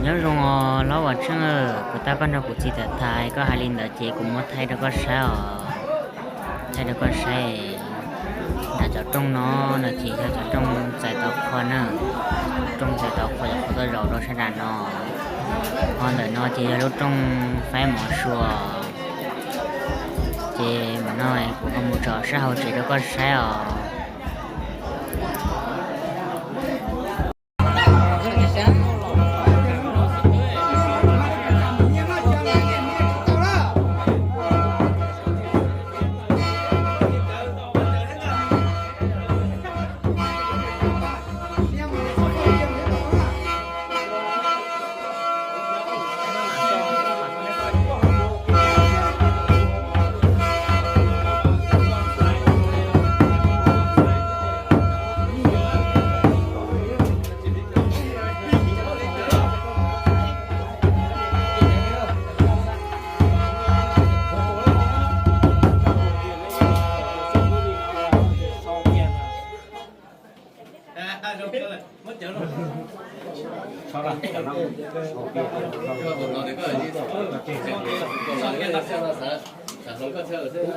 Nyob zoo os hlob Vam Tsheej, kuv tab koj nrog kuv txiv tham tham, koj hais li ntawd ces kuv muab thaij rau koj saib os. Thaij rau koj saib, nram cov rooj no no ces yog cov rooj txais tau qhua na, rooj txais tau qhua, cov qhua tuaj zaum rau sab nram no. Ho ntawm no ces yog lub rooj faib mov sua. Ces mam no kuv ho mus tsom sab hauv tsev rau koj saib os.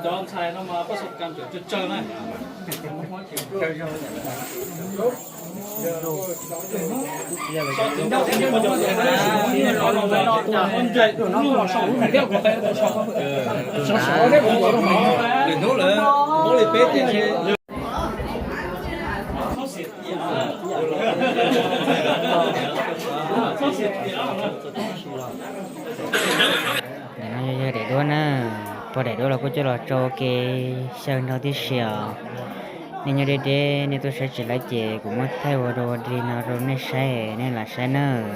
Cov ntxhais no mas pab xu kam cawm tsawg tsawg na. Lwm hnub lawm, hauv li peb tias Ntawm no yog daim duab na, pog daim duab los kuj coj los tso ua ke xyaw nrog tib si os. Nej nyob deb deb nej tuaj saib tsis laib ces kuv muab thaij ua rau ua li no rau nej saib, nej lam saib nawb.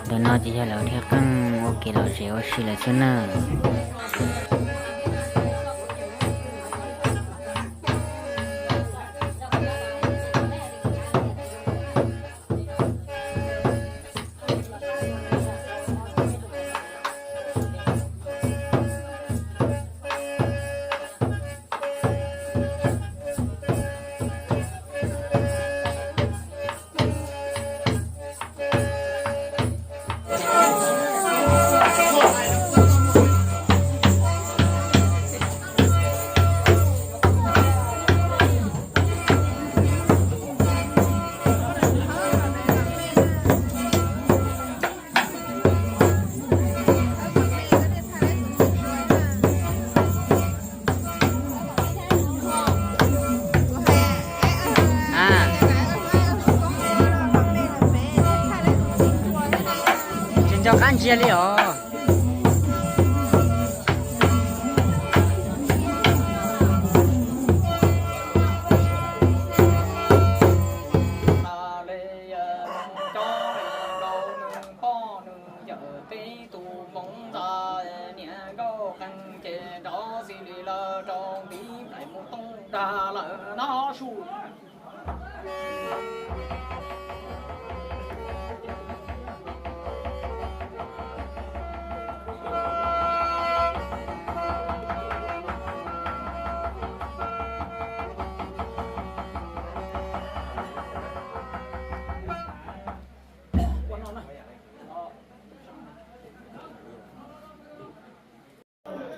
Ntawm no ces yog lawv dhia qeej ua kev lom zem ua si lawm xwb na. Tsis nco qab ntsia li os. Poj nws yawm tib tug hmoov ntxa, niam nkauj qee ces nrov xis li lawm rau ntiv nplaim mus tooj dag lawm no su.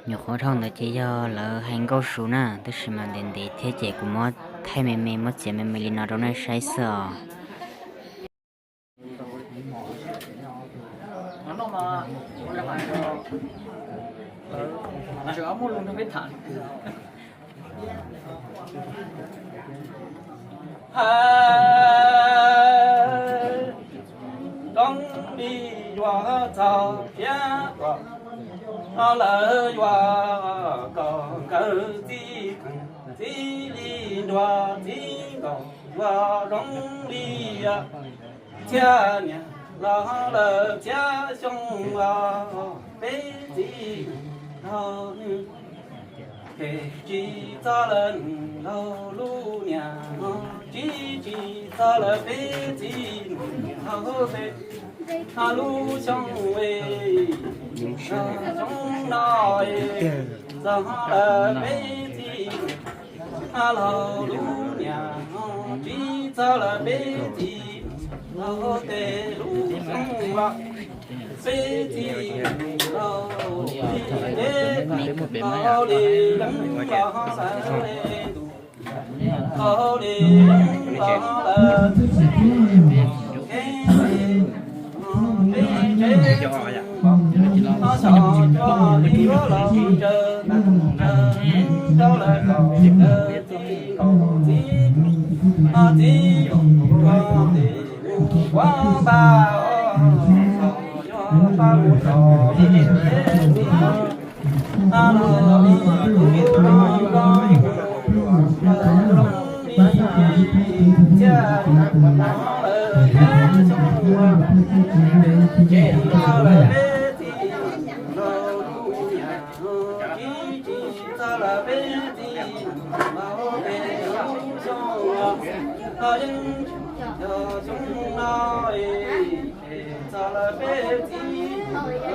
Nyuam qhuav dhau ntawd ces yog lawv hais nkauj su na, tab sis mas ntev ntev thiab ces kuv muab thaij me me, muab txiav me me li no rau nej saib xwb os. Zoo li yuav txog thiab, lawv yuav kom nkawd txib, txib li nruas txib nkaus, yuav zoo li txhiab niam los lawm txhiab xyoo os, peb txib. Phem tsis txog lawm nws laug lub niam, tsis tsis txog lawm peb txiv nws laug peb, lub xyoo es xyoo no es txog lawm peb txiv laug lub niam, tsis txog lawm peb txiv laug tes lub xyoo los peb txiv laug teb, hauv li leej los lawm, hauv li leej los lawm, peb tsev xyov cua li los tsaws tag rau lawm kom txiv nkaus txiv, txiv yuav tes mus quav npaj, yog pab mus tso Txog lawm peb txiv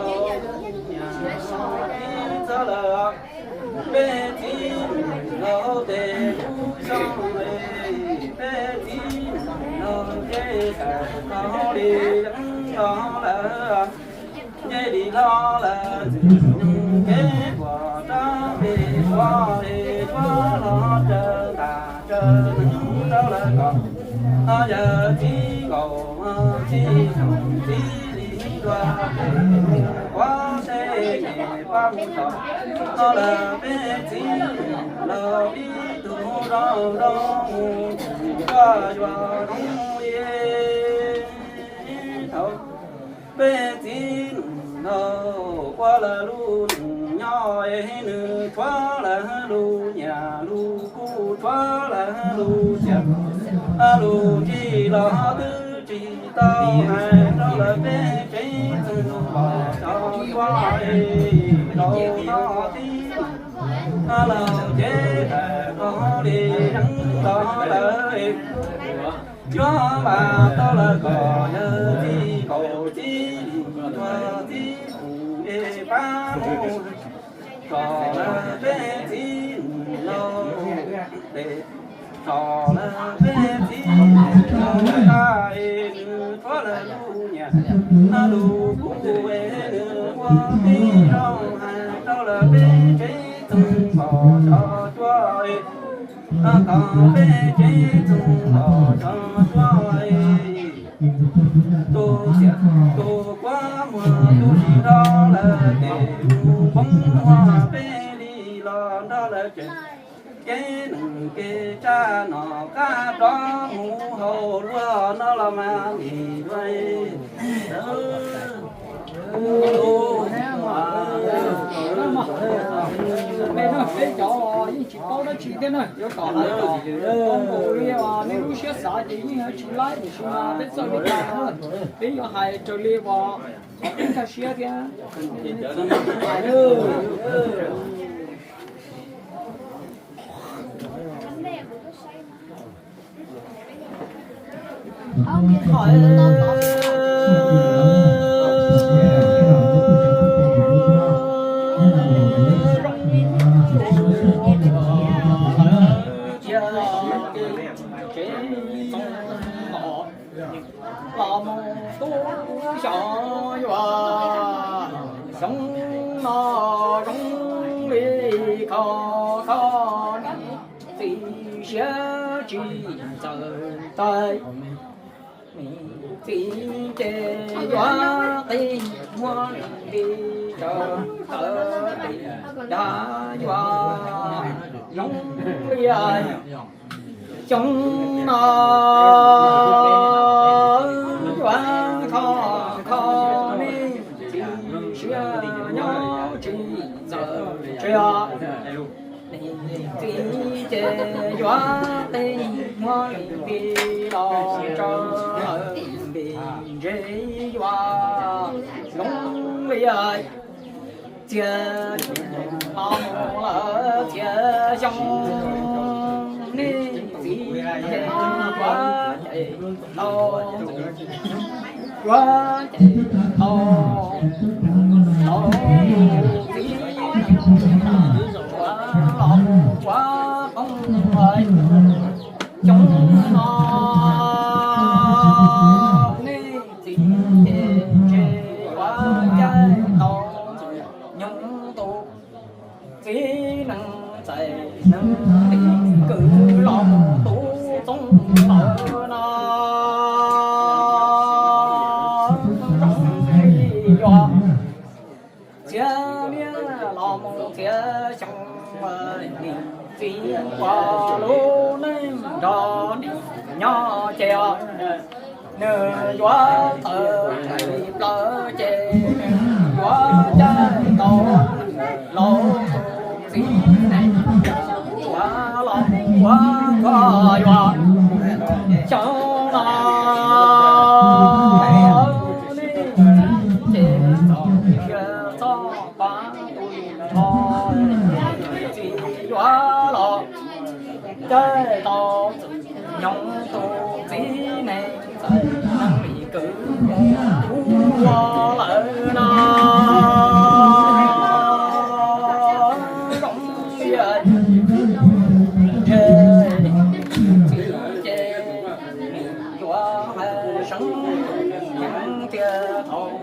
laug, txog lawm peb txiv laug tes lub xyoo, peb txiv laug ces tawm tau li leej los lawm, nce li hlo lawm ntxwg nyoog kev puas rab pem ua es ua los tsaws tas tsaws neeg rau lawm kom yawg txiv nkaus txiv txiv li dua, ua teb es pab mus tom txog lawm peb txiv laug ib tug zoo zoo mus tsuag yuav zoo li thaum peb txiv laug ua lawm lub neej nyob es nws tshuav lawm lub nyiaj lub kub tshuav lawm lub txiaj lub ntsig los twb tsis tau hais rau lawm peb tsev txoos los tso tsua es rau no tib laug ces hais rau li yeeb los lawm yuav npaj tau lawm kom yawg txiv nkaus txiv li dua txiv mus es pab mus tso lawm peb txiv laug tes, tso lawm peb txiv laug tas es nws tshuav lawm lub nyiaj lub kub es nws ua tib zoo hais rau lawm peb tsev txoos los tso tsua es kom peb tsev txoos los tso tsua es tus txiaj tus kuab muag tus tsis nrog lawm tes mus poob muag peb li los nrog lawm tsev. Kev neeg kev tsab no qab rov mus hauv luag no los mas lim luaj. Peb no peb cov yeej tsis paub dab tsi thiab na, yuav kom hais kom zoo nkaus li nej lub siab xav ces yeej hais tsis laib tiam sis mas peb txawj li cas na, peb yuav hais raws li uas qhov peb nkag siab thiab. Los mus tub xyov yuav xyoo no zoo li kho kho, txiv siab tsis txawj tawg, txiv ces yuav qi muag li rau tawv li dag yuav zoo li xyoo no yuav kho kho li, txiv siab nyob tsis txawj tsia. Txiv ces yuav qi muag li los tso lawm npis ntse yuav zoo li Txiav los mus lawm txiav xyoo, nej txiv ces yuav cais tau ntxwg, yuav cais tau laus tus txiv neej, yuav los mus ua qoob xyoo no, nej txiv ces ntshe yuav caij tau ntxwg nyoog tus txiv neej txais neeg li kwv los mus tus txooj lawm no. Zoo li yog txiav liaj los mus txiav xyoo, nim txiv ua lub neej nrog nim nyob ces os, nws yuav tawm li plaws ces nws yuav caij tau laus tus txiv neej, yuav los mus ua koj yuav xyoo no. Nej txiv ces txom siab txhob pab tus nrho, txiv yuav los caij tau ntxwg nyoog tus txiv neej txais neeg li kwv mus ua lawm no. Zoo li ntshe txiv ces yuav hais seev yeej tiag thaum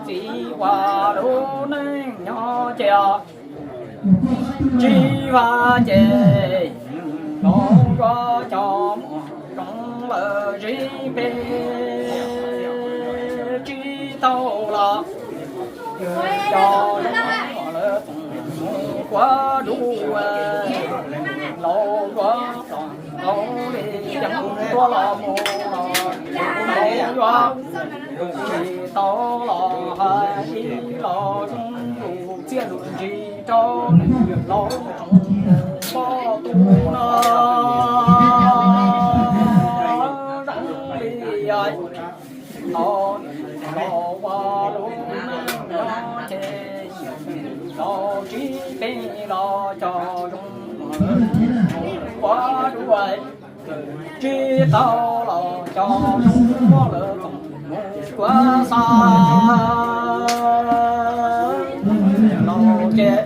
txiv ua lub neej nyob ces os, tsis vaj ces laus yuav cov muam roov lawm zib peb tsis tau los, cov zoo lawv txoos mus kuav dub, laus yuav pom nkaus li ceev tuaj los mus, laus yuav tsis tau los hais ib los zoo lus txiaj lus ntsig rau laus tsoom poj tus no. Zoo li thaum laus ua lub neej nyob ces laus tsis peb los cov zoo ua dua, tsis tau los cov zoo muab lawv txoos mus kuav xa. Laus ces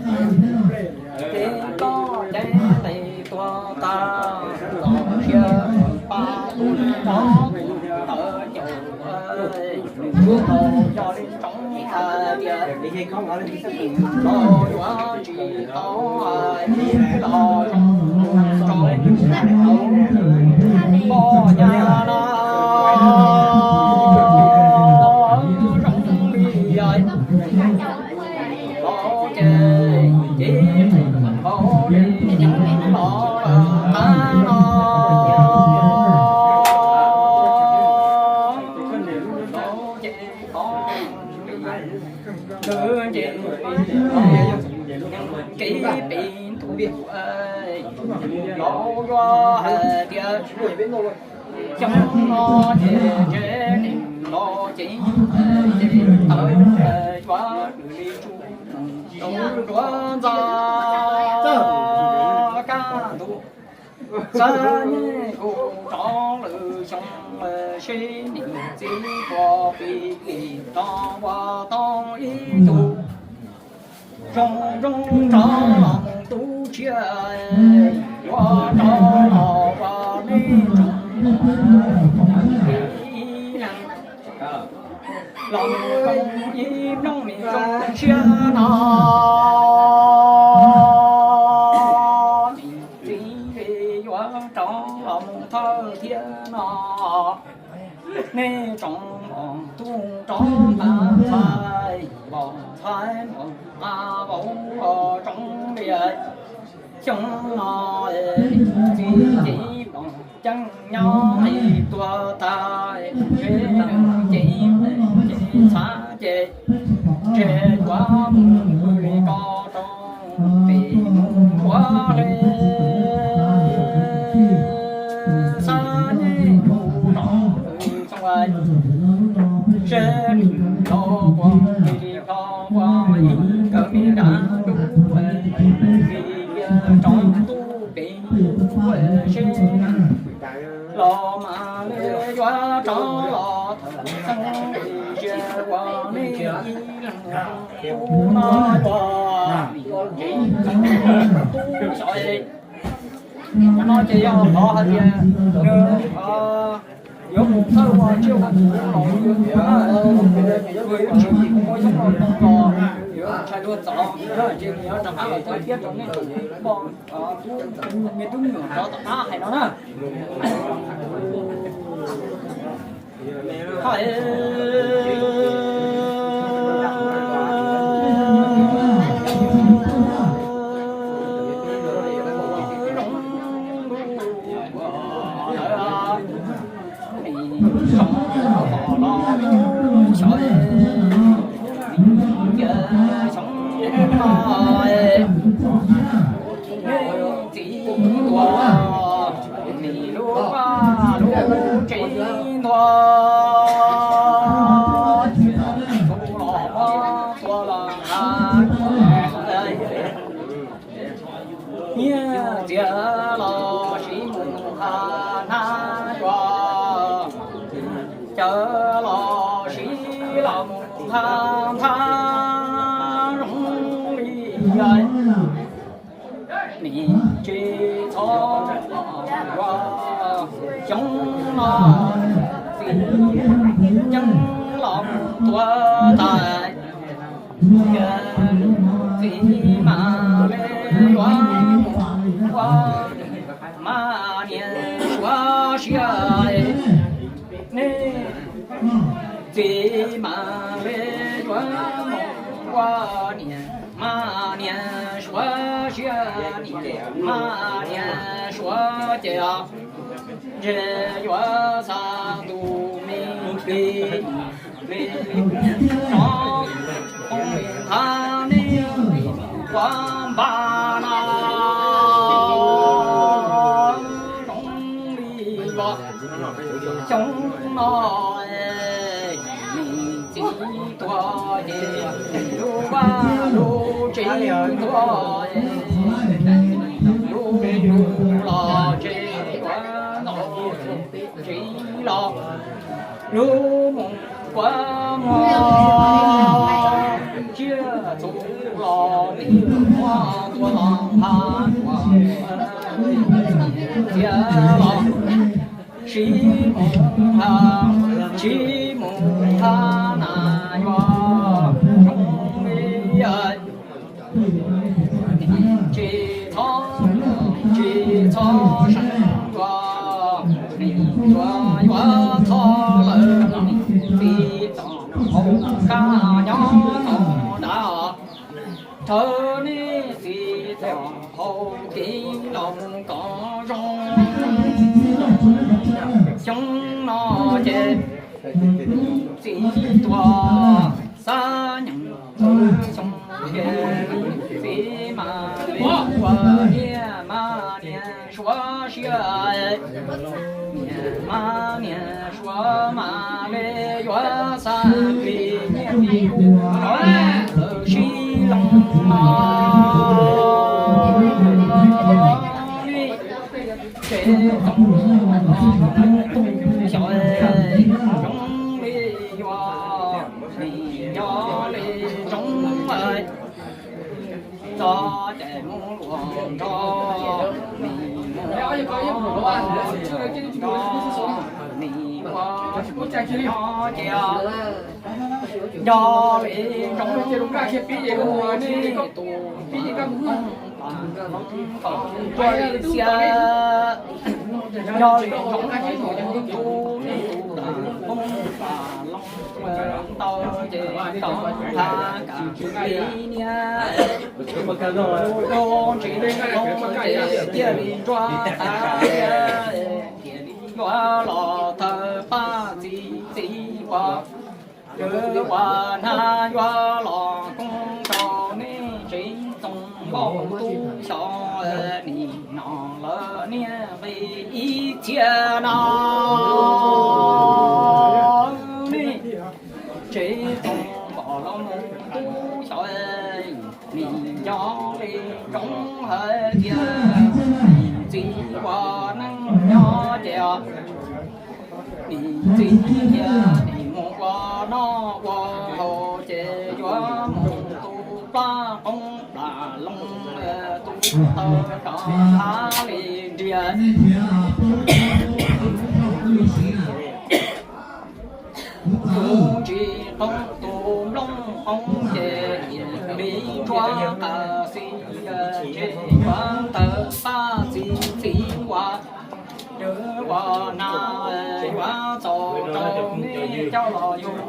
ces koj ces nqis tuag tag, los sia pa tus rov tawm caum, laus yog li ntsoov hais tias laus yuav tsis tau hais los zoo tso poj nyab no. Zoo li laus ces ces nqaus li nyob los qab no. Laus ces qhov li ntawd ces kev pem ntuj, laus yuav hais tias xyoo no ces ntshe nim no ces ces tawv yuav li tsuj rau nruab ntxa kaj ntug. Xav nyeej kuv rov lwm xyoo seb nim txiv puas pib li rov ua tau ib tug zoo zoo rov los mus tu tshiab, yuav rov los ua nej tsoom ib leeg los mus zoo ib nplooj nim zoo siab no. Nim txiv yuav rov los mus thawj thiab no. Nej tsoom npog tub rov qab ntxhais, npog ntxhais npog nqa vauv tsoom liaj. Xyoo no txiv ces npog ceeb nyob li tuag tag, ntshe nws ces ces txhav ces ntshe yuav mus pw li ko rau pem mus ua hli. Xav nyeej kuv rov lwm xyoo seb nws los puas pib li rov ua ib Nkawd me dab tub, rov ntuj pem seb los mas li yuav rov los txeeb sia ua nej ib leeg tub no ua tub xyov. Qhov no ces yog qhov hais tias nws yuav mus thawj ua tsiaj ua txhu los yuav tsis muaj xyoob los los, yuav ntshai luag txov, ces nws yuav rov qab los thawj thiab rau nej tus poj me tub me nyuam rov tom qab hais no na. Txiv tuag, nim lub vaj lub tsev ntuag, txhua los nqa, nyiaj txiag los siv mus nqa hnab cua, cawv los siv los mus nqa nthab zoo li nim tsis txhob ua xyoob no txiv ceeb los mus tuag tas. Txiv mas li yuav mus ua mas niam suav sia nej. Txiv mas li yuav mus ua niam mas niam suav sia niam mas niam suav ces os. Ntshe yuav xa tus me plig li no, nthav nej ua npaj no zoo li los xyoob no. Txiv tuag ces lub vaj lub tsev tuag, lub lub los tsev tuag no, tsev los lub mus kua muag tsiaj txhu los nim muab tua los nqa tua txiav los siv mus nqa, siv mus nqa na yuav zoo li tsis txhob, tsis txhob seev tua, nim yuav yuav txhob lawm nim txiv tom hauv kab nyob tom dav. Thov nej txiv tom hauv kev los mus kom zoo. Xyoo no ces txiv tuag xab nyeem xyoo ces txiv mas li ua niam mas niam suav sia, niam mas niam suav mas li yuav xa plig nyiaj plig kub rov lawm sib loog no. Tsev txoos no tu xyov zoo li yuav, nim yog li zoo txog ces mus luag nrog, nim mus nrog, nim ua nrog ces yog li zoo li tus pib kom tua li xiab, yog li zoo li tus pib kom tua li ntau ces kom nqa kam li niam. Lub ntsis lub ces thiaj li nruab tas, thiaj li yuav los thawj paj txiv txiv ua, yuav ua hnab yuav los koob rau nej tsev txoos npauj tub xyov, nim no lawv niaj nqi ib txhia no, nej tsev txoos npauj los mus tub xyov. Nim nco li ntsoov hais tias nim txiv ua neej nyob ces nim txiv tias nim mus ua noj ua haus ces yuav mus tu plab qoob plam loo, tu tau rov qab li nriag. Tus tsis qoob tus nplooj qoob ces niam me ntsuab qas xis, ntshe yuav tawg paj txiv txiv ua dawb ua na, yuav txaus rau nej coj los yug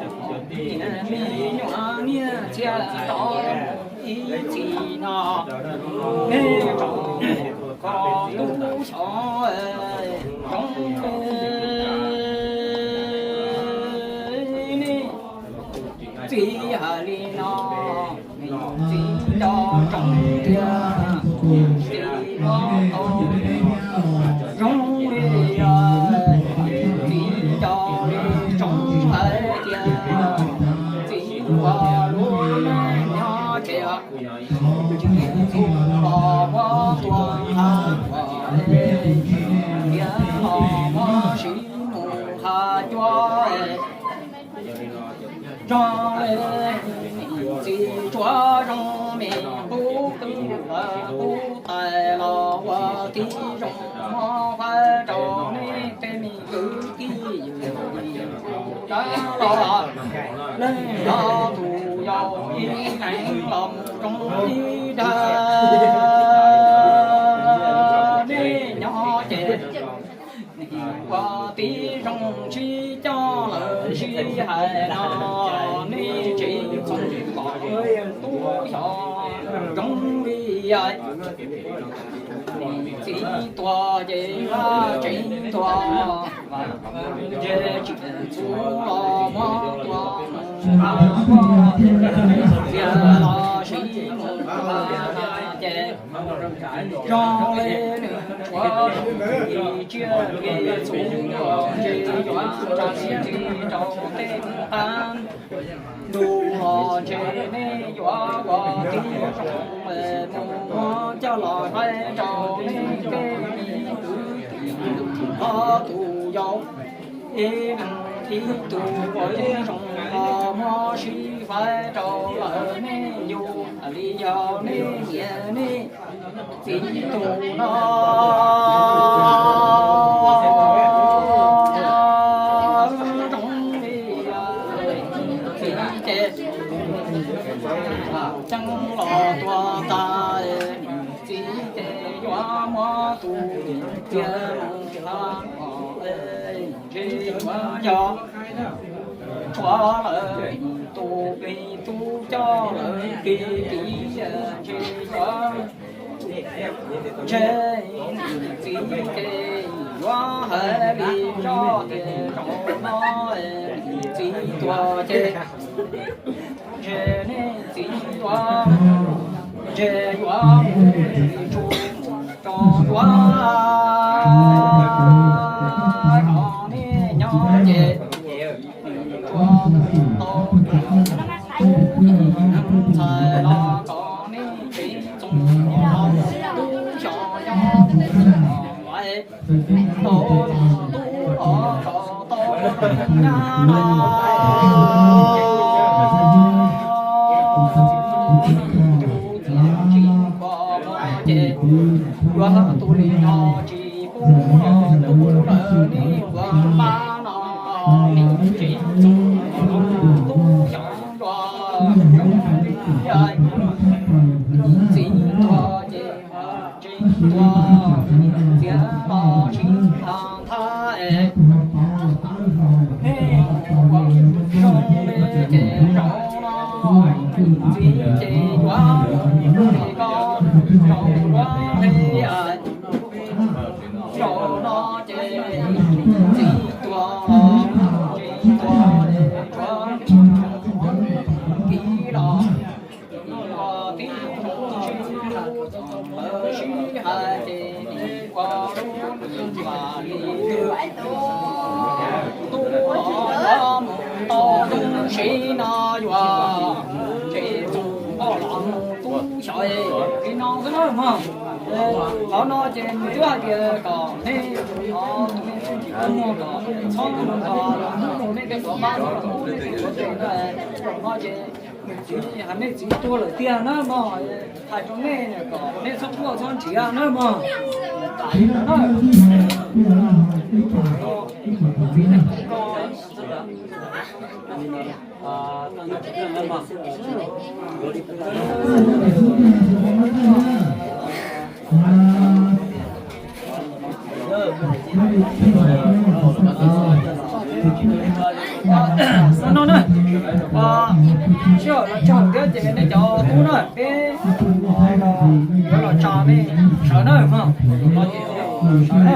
niam me nyuam niag txhiaj rov mus ib txhis no. Nej tso koj tub xyov zoo nej txiv hais li no, txiv nco ntsoov tias txiv los tau zoo li, txiv nco li ntsoov hais tias txiv ua lub neej nyob ces txiv los muab tua ha, tiav los muab siv mus ha cuab. Zoo li txiv tsuav zoo me qub qwb qub tais los ua tib zoo muab faib rau nej tej me kwv tij yawm txiv dab los leej no tus yau ib leeg los mus zoo ib dag. Nej nyob ces ua tib zoo sib coj lawm sib hais no, nej tsev txhob pom tub xyov zoo li txiv tuag ces vaj tsev tuag, ntshe tsis txuag los muab tua mus, txiv los siv mus ces zoo li nws tshuav tsiaj li txhuv los ntshe yuav tsa siab li rau tej qab ntuj los ntshe nej yuav ua tib zoo mus muab coj los faib rau nej tej me kwv tij, ob tug yau ib leeg ib tug ua ib zoo los muab sib faib rau lawm nej yug li yog nej niam nej txiv tus no zoo li txiv ces ceeb los tua tas, txiv ces yuav muab tus txiv mus la os, ntshe yuav yog tshuav lawm tus plig tub coj lawm plig kiv, ntshe yuav ntshe txiv ces yuav hais li zoj tias zaum no txiv tuag ces ntshe nej txiv yuav, ntshe yuav mus tsuj mus rau yuav, kom nej nyob ces tsuav tau tub ntxhais los kom nej tsev txoos los tub xyov nyob tau tub los kom tau nyab no. Tus txiv tsis pom ces yuav tus li no tsis pub los tub lawm nej ua pab no, nej tsev txoos los tub xyov ntuag zoo li txiv tuag ces tsev tuag, txiav los sib thab thab es nej ua zoo li ces zaum no txiv ces yuav mus li ko zaum no li zaum no ces txiv tuag, tsev tuag, tsuav kiv los ua tib zoo sib hais ces ua lub ntuj vam li twg. Tub los yuav mus tau lub sim no yuav tsev txoos los mus tub Xyov li no xwb na mog. Qhov no ces nws twb hais tias kom nej, nej tsis tau muag kom txhob mus nrog nej tej quav npab, nej tej quav tes no ces nws txiv, nej txiv tuag lawm tiag na mog. Hais rau nej kom nej txhob quaj txhob nrhiav na mog. No na, sij hawm los tsaug thiab ces nej cov tub na, peb yuav los tso nej sawv na mog. Sawv na.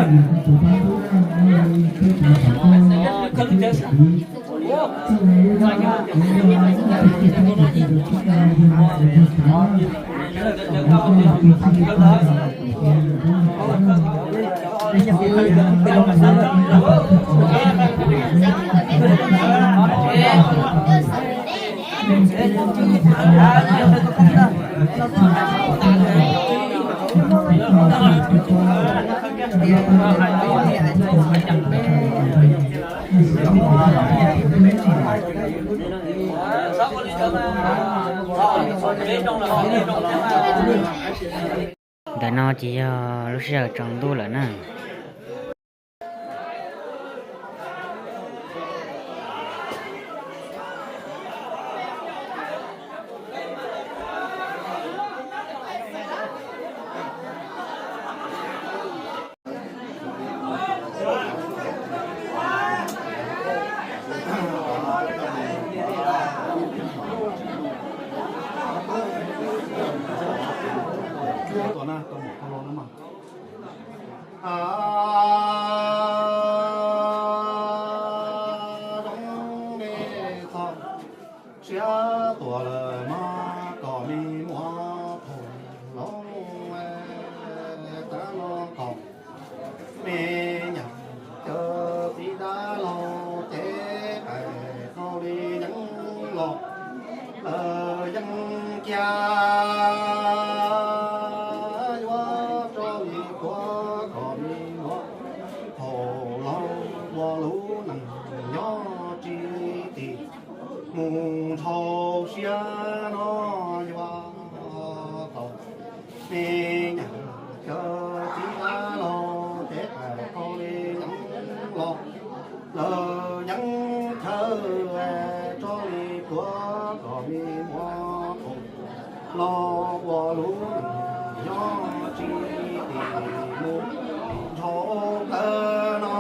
Ntawm no ces yog lub sij hawm tsaus ntuj lawm na. Zoo me txog siab tuaj lawm mog, kom me muab phoom los tab no kom me nyuam cov txiv dab laug cev qais qau li yeeb los lawm yeeb kiag yuav rau li tuav kom me muab phoom los ua lub neej nyob tsis tim. Mus ntshaus siab no yuav tau me nyuam cov txiv dab laug cev qais qau li yeeb los lawm yeeb chaw tso li tuav kom me muab phoom los ua lub neej nyob tsis tim. Mus ntshaus kawg no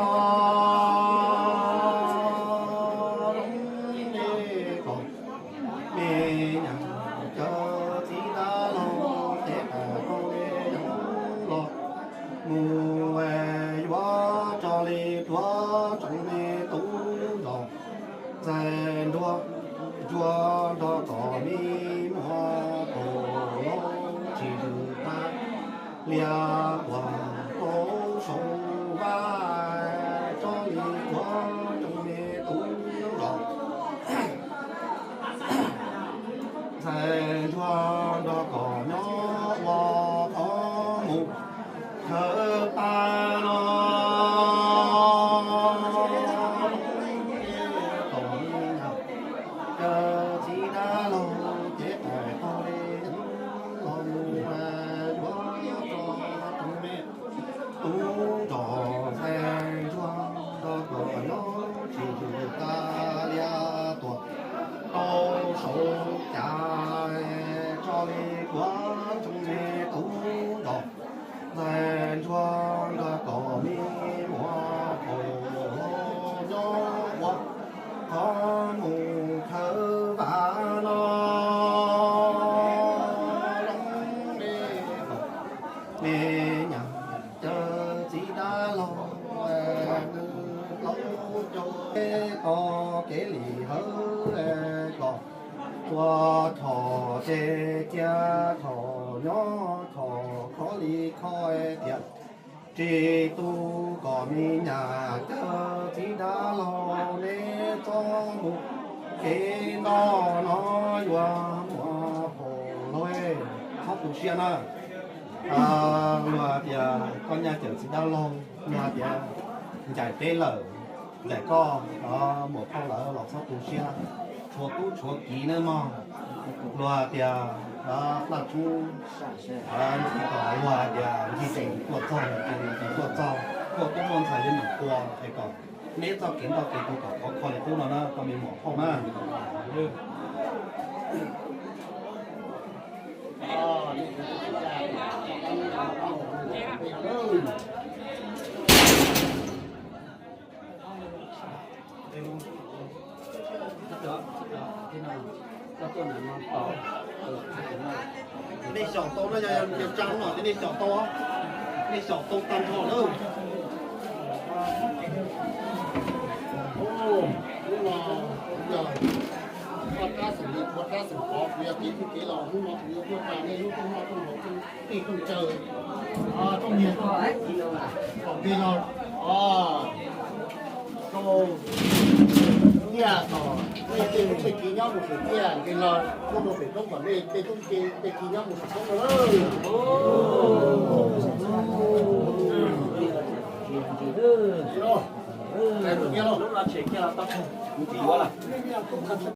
kom me nyuam cov txiv dab laug cev qais qau li yeeb los mus yuav tso li tuav tsoom me tub zos ntxhais ntsuag ntsuag nrog kom me muab phoom los tsis tag lias tuaj rau saum vaj tso li tuav tsoom me tub zos ntxhais ntsuag nrog kom nyob ua qhov mus khawb pa no. Tom me nyuam cov txiv dab laug cev qais qau li los mus yuav rau tsoom me tub zos ntxhais ntsuag nrog kom nyob tsis tag lias tuaj rau saum cas tso li tuav tsoom me tub zos ntxhais ntsuag nrog kom me muab phoom los nyob ua qhov mus khawb pa no. Zoo me me nyuam cov txiv dab laug nws plaub caug peb tog kev lim hawv kom tsuas chom ces cia chom nyob chom khov li kho tias tsis tu kom me nyuam cov txiv dab laug neb txhob mus kev ntoj no yuav muab phoom los. Tu siab na, luag tias koj nyaj cawm txiv dab laug, luag tias ncaim peb lawm, ncaim koj, muam phauj lawv los txhob tu siab, tshuav tub tshuav kiv nawb mog. Luag tias Plaj Tsub, luag tias ncig tseem tuaj txog, ncig tseem tuaj txog, tuaj tub muaj ntxhais yuav mus tua es kom neb txoj kev ntoj kev tuag kom khov kho li qub no na koj me muam phauj na. Nej xyaum tau no, yog tsa no nej xyaum tau, nej xyaum tau tag nrho lawm. Hnub no yog ua rab xeem li ua rab xeem qhov, kuv yog kev txuj kev los hnub no kuv yuav tuaj tsa nej lub rooj noj rooj haus, rooj tij rooj chaw, rooj niag rooj tub, kom nqi los rau tiaj tom nej tej tub tej kiv nyob mus xwm tiaj, nqi los muaj rau pem roob kom nej tej tub tej kiv nyob mus xwm roob lawm.